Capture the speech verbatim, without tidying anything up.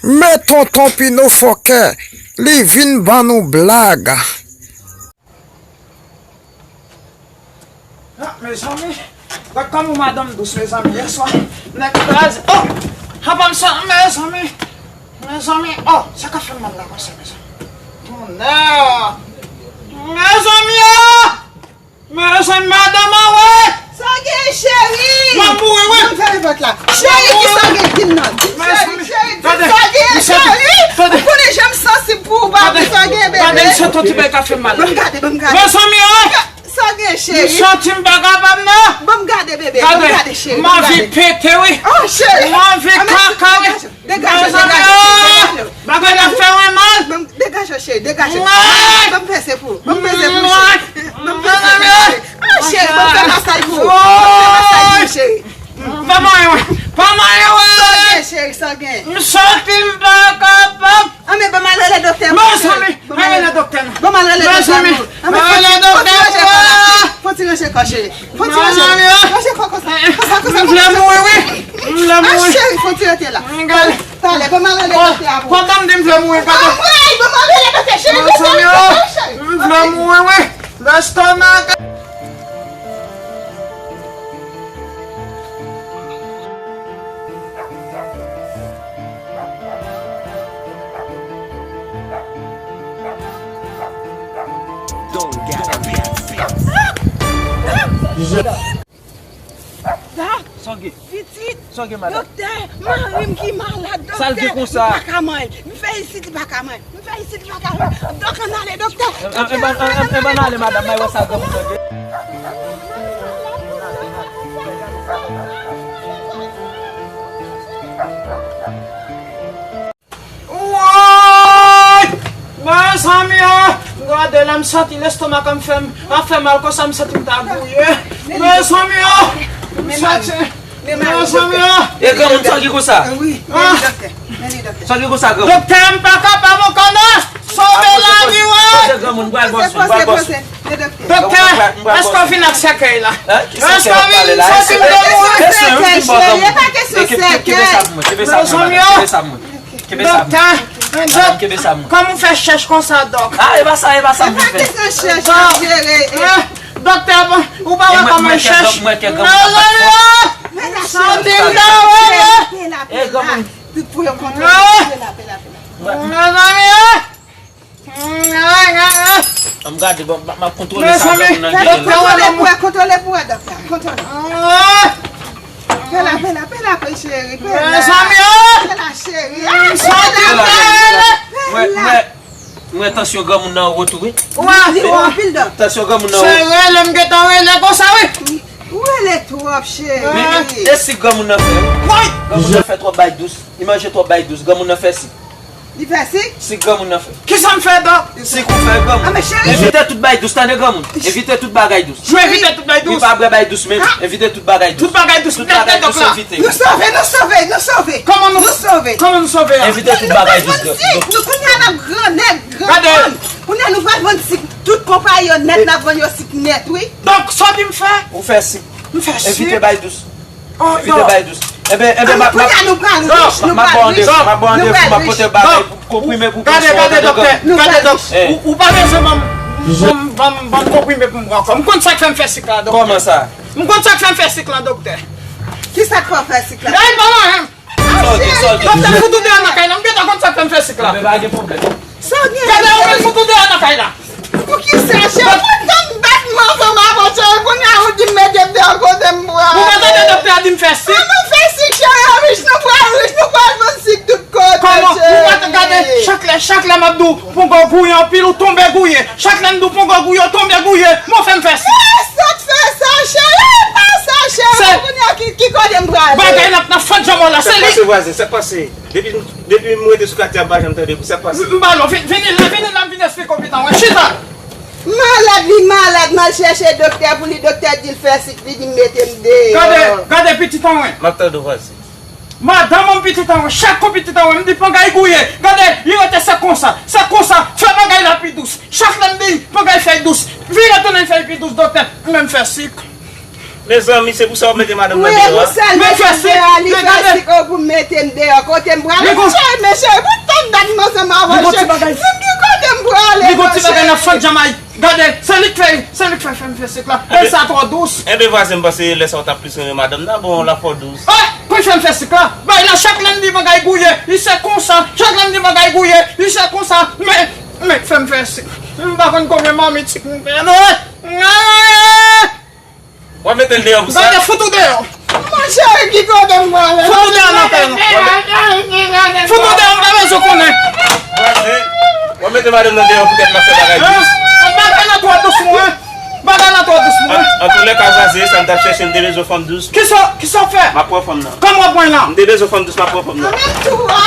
Men tonton Pino fòkè, li vin ban nou blag. Ah, mezanmi, gad kòman madanm dous, mezanmi. Yèswa, nèg kraze. Oh! Apa m sa, mezanmi. Mezanmi, oh, sa ka fè m mal la konsa, mezanmi. Tonnè! Mezanmi, oh! Mezanmi, madanm an, wi! Sa gen, cheri? M ap mouri, wi! Mwen fèmen pòt la. Cheri, ki sa gen? Di m non. Di m, cheri, cheri, di m sa gen, cheri! Ou konnen jan m sansib pou ou, ba, sa gen, bebe? Gade, m santi yon ti bagay ka fè m mal. Ban m gade, ban m gade. Mezanmi, oh! Sa gen, cheri? M santi m pa kapab, non. Ban m gade, bebe, ban m gade, cheri, ban m gade. M anvi pete, wi. Oh, cheri! M anvi kaka, wi. Degaje, degaje, degaje. Bagay la fè mwen mal. Ban m, degaje, cheri, degaje. Ban m pèse pou ou, ban m pèse pou ou, cheri. Ban m pèse pou ou, cheri. Ah, cheri, ban m fè masaj pou ou. Ban m fè masaj pou ou, cheri. Pa manyen, wi. Pa manyen, wi. Sa gen, cheri, sa gen? M santi m pa kapab. Anben, ban m al rele doktè pou ou, cheri. Mezanmi, al rele doktè, non. Ban m al rele doktè pou ou. Anben, fò ti ranje kò la, cheri. Fò ti ranje kò, cheri. Fò ti ranje kò. Ranje kò konsa. Konsa, konsa, konsa. M vle mouri, wi. M vle mouri. Ah, cheri, fò ti rete la. Talè, ban m al rele doktè a pou ou. Pandan m di m vle mouri, pandan. Anmwey, ban m al rele doktè, cheri. Mezanmi, oh, m vle mouri, wi. Lestomak. Sa w gen? Pitit. Sa w gen, madanm? Doktè, mari m ki malad, doktè. Sa l gen konsa? Li pa ka manyen. M fè isit, li pa ka manyen. M fè isit, li pa ka manyen. Dòk, ann ale, doktè. Ann ale, madanm, mwen wè sa granmoun nan gen. Woy! Mezanmi, oh! Gade la, m santi lestomak an fè m, ap fè mal konsa, m santi m ta gouye. Mezanmi, oh! M santi, mezanmi, oh! E granmoun, sa ki konsa? Wi, men li, doktè. Men li, doktè. Sa ki konsa, granmoun? Doktè, m pa kapab ankò non! Sove lavi, woy! Kote granmoun, pral bò sou, pral bò sou. Doktè, èske w vin ak sèkèy la? Èske w vin, santi m ta mouri? E pa kesyon sèkèy, cheri, e pa kesyon sèkèy. Mezanmi, oh! Kenbe sa, mwen. Doktè, madanm, kenbe sa, mwen. Kòman w fè chèch konsa, dòk? Ah, e pa sa, e pa sa, mwen fè. E pa kesyon chèch, chèch, cheri. Doktè, bon, ou pa wè kòman chèch? Mwen kè granmoun pa fò. Mezanmi, oh! Pela, pela, pela. Tout pou yo kontwole. Pela, pela, pela. Mezanmi, oh! Ann gade, bon, m ap kontwole sa granmoun nan gen la. Kontwole pou wè, kontwole pou wè, doktè. Kontwole. Pela, pela, pela, pela, cheri, pela. Mezanmi, oh! Pela, cheri. Ah, pela, pela, pela. Mwen, mwen, mwen tansyon granmoun nan wo tou, wi. Li wo anpil, dòk. Tansyon granmoun nan wo. Se rele m gentan rele konsa, wi. Ou rele twòp, cheri. Men, e sik granmoun nan fè? Woy! Granmoun nan fè twòp bay dous. Li manje twòp bay dous. Granmoun nan fè sik. Li fè sik? Sik granmoun nan fè. Kisa m fè, dòk? Sik ou fè, granmoun. Ah, men cheri. Evite tout bay dous, tande, granmoun. Evite tout bagay dous. Mwen evite tout bay dous? Li pa bwè bay dous menm. Evite tout bagay dous. Tout bagay dous, tout bagay dous, evite. Nou sove, nou sove, nou sove. Kòman nou, nou sove? Kòman nou sove a? Evite tout bagay dous, granmoun. Nou kounye a n ap gran nèg, gran fanm. Kounye a nou pral vann sik. Tout konpayi yo nèt, n ap vann yo sik nèt, wi. Donk, sa w di m fè? Ou fè sik. M fè sik. Evite bay dous. Evite bay dous. Enben, enben, m ap, m ap, m ap ba w randevou, m ap ba w randevou, m ap pote bagay pou konprime pou gason, tande, granmoun. Gade, doktè, gade, doktè. Ou, ou pa bezwen ban m, ban m, ban m, ban m konprime pou m pran ankò. M konn sa k fè m fè sik la, doktè. Kòman sa? M konn sa k fè m fè sik la, doktè. Kisa k fè w fè sik la? Ay, pa mwen menm. Sa w di, sa w di? Doktè, m fout ou deyò nan kay la. M gentan konn sa k fè m fè sik la. Enben, pa gen pwoblèm. Sa w gen? Gade, ou menm fout ou deyò nan kay la. Poukisa, cheri? Ou konn tan m bat m ansanm avè w, cheri, kounye a ou di m mete m deyò, kote m pral? Ou pa tande doktè a di m fè sik? An nou fè sik, cheri, an rich, nou pral rich, nou pral vann sik tout kote, cheri. Kòman? Ou pa t gade, chak lè, chak lè m ap di w, pongo gouye anpil, ou tonbe gouye. Chak lè m di w pongo gouye, ou tonbe gouye. Mwen fè m fè sik. Kisa k fè sa, cheri? Pa sa, cheri. Kounye a ki, ki kote m prale? Bagay n ap nan fant janm la, se li. Sa k pase, vwazen? Sa k pase? Depi, depi m rete sou katye a, m pa janm tande bri. Sa k pase? M, m ba l, vin, vini la, vini la, m vin esplike w pitan, wi. Chita! Malad, li malad, m al chèche doktè pou li, doktè di l fè sik, li di m mete m deyò. Gade, gade pitit an, wi. M ap tande w, vwazen. Madanm an, pitit an, wi, chak kou pitit an, wi, m di pangay gouye. Gade, li rete se konsa, se konsa, fè bagay la pi dous. Chak lè m di pangay fè dous, vire tounen fè pi dous, doktè, m menm fè sik. Mezanmi, se pou sa w mete madanm nan deyò a? Wi, e pou sa l mete m deyò a, li fè sik pou m mete m deyò. Kote m prale, cheri, men cheri, pou tann dat m ansanm avè w, cheri. Di m ki kote m prale. Li gon ti bagay nan fant janm ay. Gade, se li k fè, se li k fè fè m fè sik la. Men sa twò dous. Enben, vwazen, m panse lè sa w t ap plis renmen madanm nan, bon, l ap fò dous. Kòman fè m fè sik la? Bay la, chak lè m di bagay gouye, li se konsa. Chak lè m di bagay gouye, li se konsa. Men, men, fè m fè sik. M pa konn konbyen mamit sik m fè, non. W ap mete l deyò pou sa? Gade, fout ou deyò. Monchè, ki kote m prale? Fout ou deyò nan kay nou. Fout ou deyò, m pa bezwen konnen. Vwazen, w ap mete madanm nan deyò poutèt l ap fè bagay dous. Bagay nan twò dous, mwen. Bagay nan twò dous, mwen. An, antoulèka, vwazen, sa m t ap chèche, m te bezwen fanm dous. Kisa, kisa w fè? M ap pran fanm nan. Kòman w pran la? M te bezwen fanm dous, m ap pran fanm nan. Mwen menm tou, a,